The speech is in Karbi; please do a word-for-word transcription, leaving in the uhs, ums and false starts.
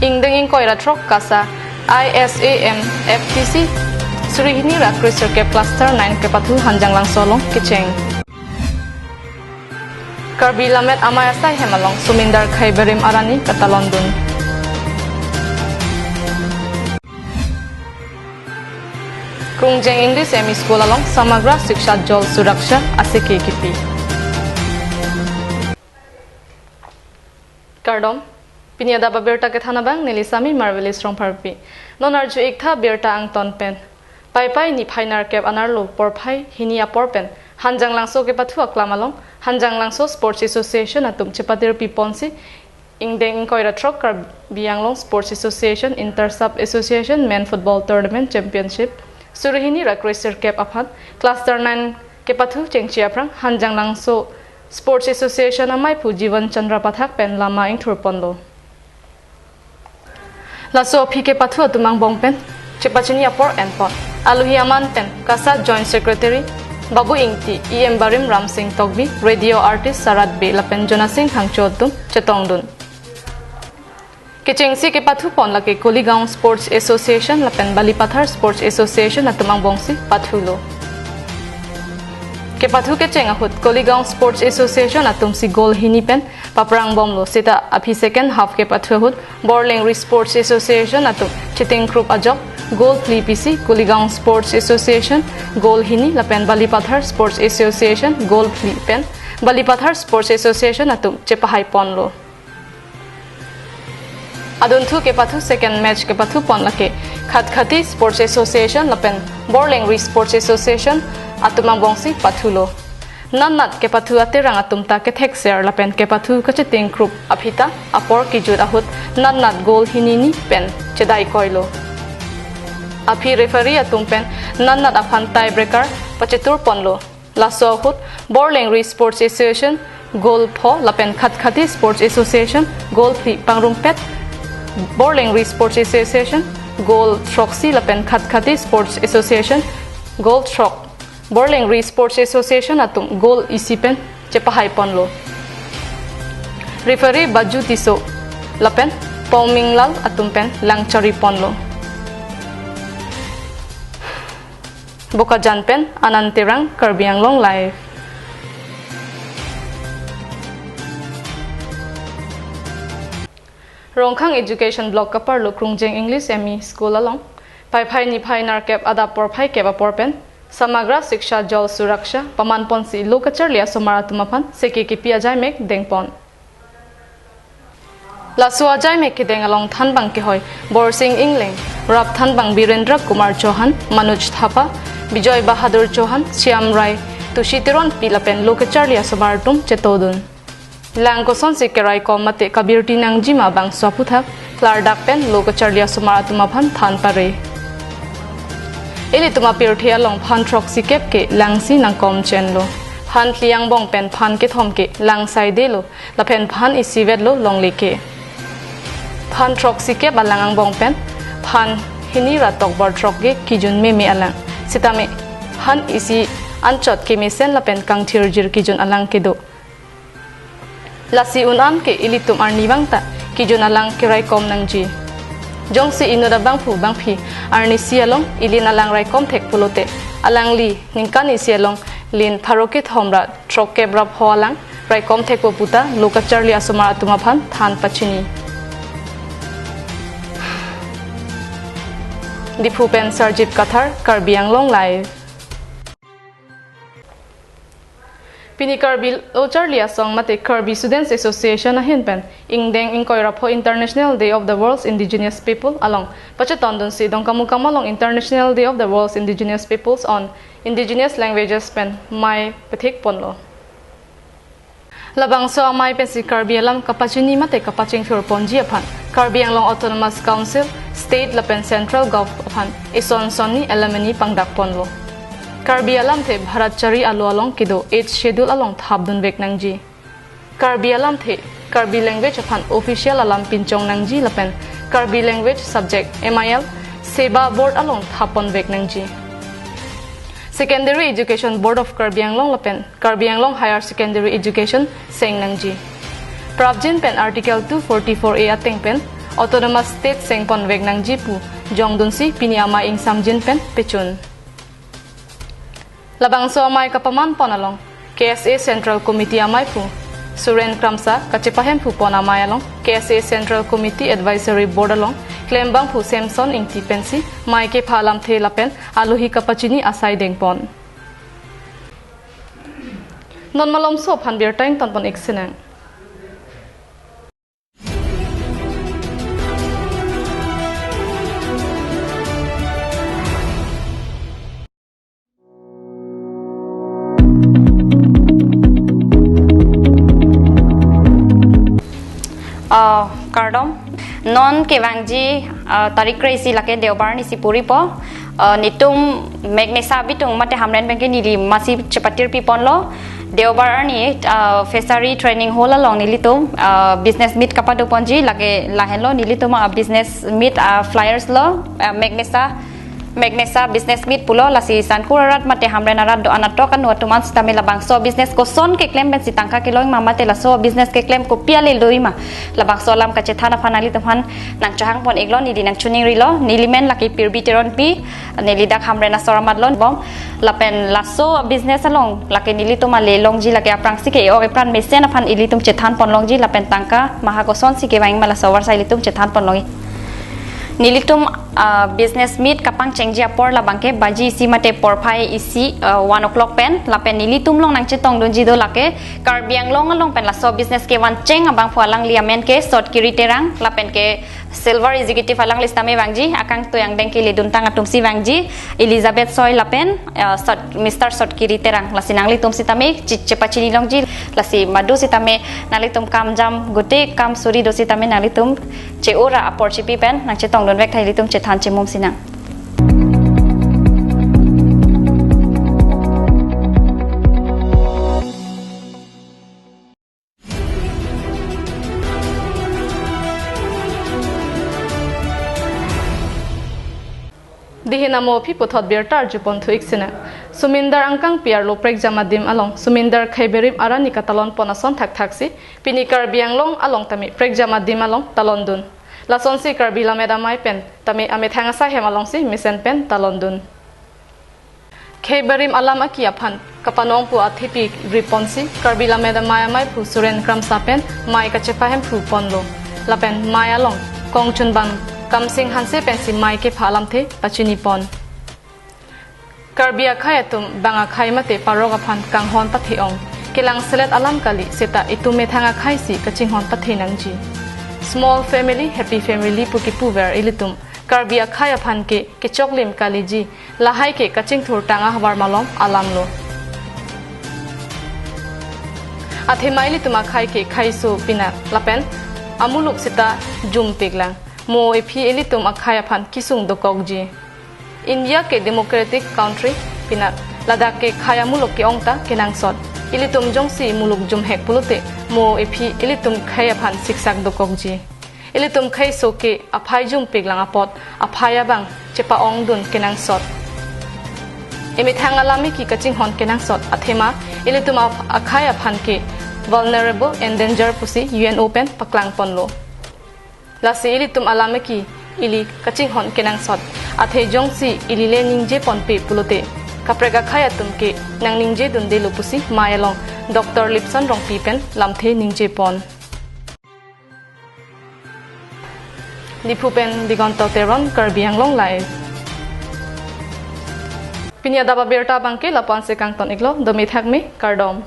Ingdeng ingkoi ra throk KASA I S A M F T C suri hini ra kre sirkep cluster nine kepathu Hanjanglangso along kecheng. Karbi Lammet Amei Asai Hem along Sumindar Khei Berim Arani katalondun. Krungjeng English M E School along Samagra Shiksha Jal Suraksha aseke kipi. Kardom, pini adap abirta kethan abang neli Sami Marvelous Rongpharpi. Non arju-ik tha birta angton pen. Paipai niphai nerkep anerlo porphai hini apor pen Hanjanglangso kepathu aklam along Hanjanglangso Sports Association atum chepatir piponsi ingdeng ingkoi ra throk Karbi Anglong Sports Association Inter Sub Association Men Football Tournament Championship suri hini ra kre sirkep aphan cluster nine kepathu chengche aphrang Hanjanglangso Sports Association ameiphu Jivan Chandra Pathak pen lama ingthurponlo. Laso aphi kepathu atum angbong pen chepachini apor enpon. Aluhi aman pen KASA Joint Secretary Babu Ingti, E M Barim Ramsing Tokbi, radio artist Sarat Bey lapen Jonasing Phangcho atum chetongdun. Kechengsi kepathu pon lake Koligaon Sports Association lapen Balipathar Sports Association atum angbongsi pathulo. Kepathu kecheng ahut Koligaon Sports Association atumsi goal hini pen paprangbomlo, seta aphi second half kepathu ahut Borlengri Sports Association atum chiting group ajok goal phli pisi Koligaon Sports Association goal hini lapen Balipathar Sports Association goal phli pen Balipathar Sports Association atum chepahai ponlo. Adunthu kepathu second match kepathu pon lake Khatkhati Sports Association lapen Borlengri Sports Association atum angbongsi pathulo. Natnat kepathu aterang atum ta kethekser lapen kepathu kachiting group aphi ta apor kijut ahut natnat goal hini hini pen chedai koilo. Aphi referee atum pen natnat aphan tie breaker pachetur ponlo. Laso ahut Borlengri Sports Association goal pho lapen Khatkhati Sports Association goal phli pangrumpet. Borlengri Sports Association goal throksi lapen Khatkhati Sports Association goal throk. Borlengri Sports Association atum goal isi pen chepahai ponlo. Referee Baju Tisso lapen Pongminglal atum pen lang chari ponlo. Bokajan pen Anand Terang, Karbi Anglong Live. Rongkhang Education Block kaparlo Krungjeng English M E School along Paipai niphai nerkep adap porphai kep apor pen Samagra Shiksha Jal Suraksha paman ponsi lo kacharli asomar atum aphan seke kipi ajaimek dengpon. Laso ajaimek kedeng along thanbang kehoi Borsing Ingleng, rap thanbang Birendra Kumar Chauhan, Manoj Thapa, Bijoy Bahadur Chauhan, Shyam Rai, Tushi Teronpi lapen lo kacharli asomar atum chetodun. Lang kosonsi keraikom mate kabirti nangjima bangso aphuthak klardak pen lo kacharli asomar atum aphan than pare. Ilitum apirthe along phan throksi kep ke langsi nangkom chenlo. Phan phli angbong pen phan kethom ke lang saidelo, lapen phan isi vetlo longle ke. Phan throksi kep alang angbong pen phan hini ra tokbar throk ke kijun meme alang. Sitame phan isi anchot kemesen lapen kangthirjir kijun alang kedo. Lasi un-an ke ilitum arnivang ta kijun alang keraikom nangji. Jongsi inut abangphu bangphi arnisi along ilin alang raikom thek pulote, alangli ningkan isi along lin pharo kethom ra throk kep ra pho alang raikom thekpo puta lo kacharli asomar atum aphan than pachini. Diphu pen Sarjit Kathar, Karbi Anglong Live. Pini Karbi lo charli asong mate Karbi Students Association ahin pen ingdeng ingkoi ra pho International Day of the World's Indigenous People along pachetondunsi Dongkamukam along International Day of the World's Indigenous Peoples on Indigenous Languages pen mei pethik ponlo. Labangso amei pensi Karbi alam kapachini mate kapachingthur ponji aphan Karbi Anglong Autonomous Council, State lapen Central Gov aphan ison sonni alamani pangdak ponlo. Karbi alamthe Bharat chari alo along kedo Eighth Schedule along thapdun vek nangji. Karbi alamthe Karbi language aphan official alam pinchong nangji lapen Karbi language subject M I L SEBA board along thap pon vek nangji. Secondary Education Board of Karbi Anglong lapen Karbi Anglong Higher Secondary Education seng nangji. Prapjin pen Article two forty-four A ateng pen Autonomous State sengponvek nangji pu jongdunsi pini amei ingsamjin pen pechun. Labangso amei kapamanpon along K S A Central Committee ameiphu Suren Kramsa kachepahemphu pon amei along K S A Central Committee Advisory Board along klembangphu Samson Ingti pensi mei kepha alamthe lapen alohi kapachini asai dengpon. Non malomso aphan birta ingtonpon-ik sinang. Ah, kardom. Non kevangji, ah, tarik kre-isi lake Deobar arnisi puripo. Ah, netum Magnesar abitung mate Hamren pen ke neli masi chepatirpi ponlo. Deobar arni, ah, Fishery Training Hall along nelitum, ah, business meet kapadoponji lake lahenlo nelitum, ah, business meet, ah, flyers lo, ah, Magnesar, Magnesar business meet pulo, lasi Sankur arat mate Hamren arat do-an atok anu atum an sitame labangso business koson keklem pensi tangka kelong ma mate laso business keklem kopi ale doji ma, labangso alam kachethan aphan nanglitum aphan nangchehangpon-iklo, neli nangchiningrilo. Neli men lake Pirbi Teronpi, neli dak Hamren asor amat lo bom. Lapen laso business along lake nelitum ale longji lake aphrangsi ke-ok epran mesen aphan ilitum chethanpon longji lapen tangka maha kosonsi kevang ma laso avarsai ilitum chethanpon longji. Nelitum, ah, business meet kapangchengji apor labang ke baji isi mate porphai isi, ah, one o'clock pen, lapen nelitum along nangchetongdunji do lake Karbi Anglong along pen laso business kevancheng abangphu alangli amen ke Sot Kiri Terang, lapen ke Silver Executive alangli sitame vangji, akangtui angdeng keleduntang atumsi vangji, Elizabeth Soi lapen, eh, Sot, Mister Sot Kiri Terang, lasi nanglitum sitame chi-, chepachini longji, lasi madu sitame nanglitum kamjam gute kam suri do sitame nanglitum che-ora apor chipi pen nangchetongdunvek tha, ilitum chethan chemum sinang. Dihin amo aphi puthot birta arjupon thu-ik sinang. Sumindar angkangpi arlo prekjam adim along Sumindar khei berim arani katalonpon ason thakthaksi pini Karbi Anglong along tame prekjam adim along talondun. Lasonsi Karbi Lammet Amei pen tame amethang asai hem alongsi mesen pen talondun. Khei berim alam aki aphan kapanong pu athepi riponsi Karbi Lammet Amei ameiphu Suren Kramsa pen mei kachepahemphu ponlo. Lapen mei along kongchunbang Kamsing Hanse pensi mei kepha alamthe pachinipon. Karbi akhei atum bang akhei mate parok aphan kanghon pathe-ong. Kelangselet alam kali seta itum methang akheisi kachinghon pathe nangji. Small family, happy family pu kipuver ilitum Karbi akhei aphan ke kechoklim kaliji, lahai ke kachingthurtang ahavar malom alamlo. Athema ilitum akhei ke kheiso pinang lapen amuluk seta jumpiklang. Mo ephi ilitum akhei aphan kesung dokokji. India ke democratic country pinang ladak ke khei amuluk ke-ong ta kenangsot. Ilitum jongsi muluk jumhek pulote mo ephi ilitum khei aphan siksak dokokji. Ilitum kheiso ke aphai jumpiklang apot aphai abang chepa-ongdun kenangsot. Emethang alam iki kachinghon kenangsot athema ilitum ap-, akhei aphan ke vulnerable, endanger pusi U N O pen paklangponlo. Lasi ilitum alam iki ili kachinghon kenangsot. Athe jongsi ili le ningjeponpe pulote kaprek akhei atum ke nangningjedundelo pusi mei along Doctor Lipson Rongpi pen lamthe ningjepon. Diphu pen Digonto Teron, Karbi Anglong Live. Pini adap abirta abangke lapu-ansi kangton-iklo, domi thakmi, kardom.